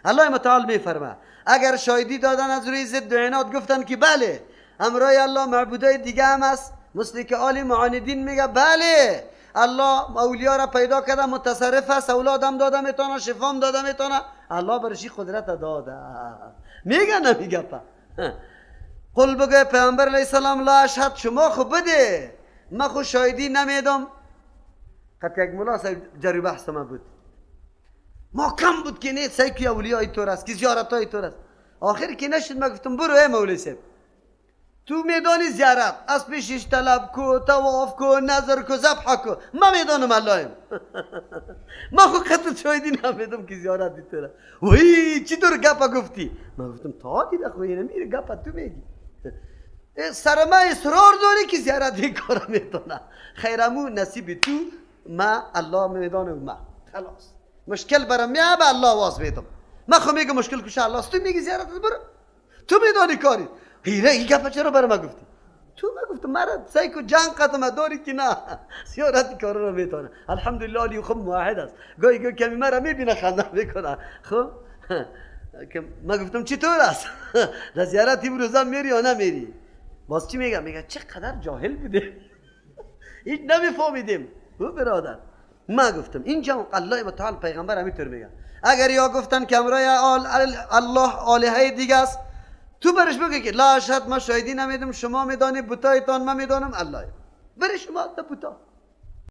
الله متعال میفرما اگر شاهدی دادن از روی ضد و عناد، گفتن که بله همراه الله معبودای دیگه هم است، مثل که آل معاندین میگه بله الله اولیا را پیدا کرده، متصرف است، اولادم داده میتونه، شفام داده میتونه، الله برشی قدرت داده. میگه نمیگه؟ پا قل بگه پیامبر علیه السلام لا اشهد، شما خو بده، من خو شاهدی نمیدم. قد یک ملا صاحب جری بحث ما بود، ما کم بود که نه سعی که اولیای تو است که زیارت های تو است. آخر که نشد، ما گفتم برو ای مولوی صاحب، تو میدانی زیارت از پیشش طلب کو، طواف کو، نظر کو، ذبح کو، ما میدانم اللهیم. ما خو قطع شاهدی نمیدم که زیارت دیتره. وی چطور گپا گفتی؟ ما گفتم تا دیده خو اینه میره گپا تو میگی، سر ما اصرار داری که زیارت این کارا میتونه. خیرمو نصیب تو، ما الله میدانم، ما خلاص مشکل برام میاد به الله واز میدم. ما خو میگم مشکل کش الله است، تو میگی زیارت برو، تو میدانی کاری هیره. این گپ چرا برام گفتی؟ تو ما گفتم مرا سعی کو جنگ قدم داری که نه زیارت کارا رو میتونه. الحمدلله علی خب موحد است، گاهی گاهی کمی مرا میبینه خنده میکنه. خب که ما گفتم چطور است، در زیارت امروز هم میری یا نمیری؟ باز چی میگه؟ میگه چقدر جاهل بوده، هیچ نمیفهمیدیم. او برادر ما گفتم اینجا الله متعال پیغمبر همینطور میگه اگر یا گفتن که امرای الله آلهه دیگه است، تو برش بگه که لا اشهد، ما شاهدی نمیدم، شما میدانی بتایتان، ما میدانم الله. بر شما تا بتا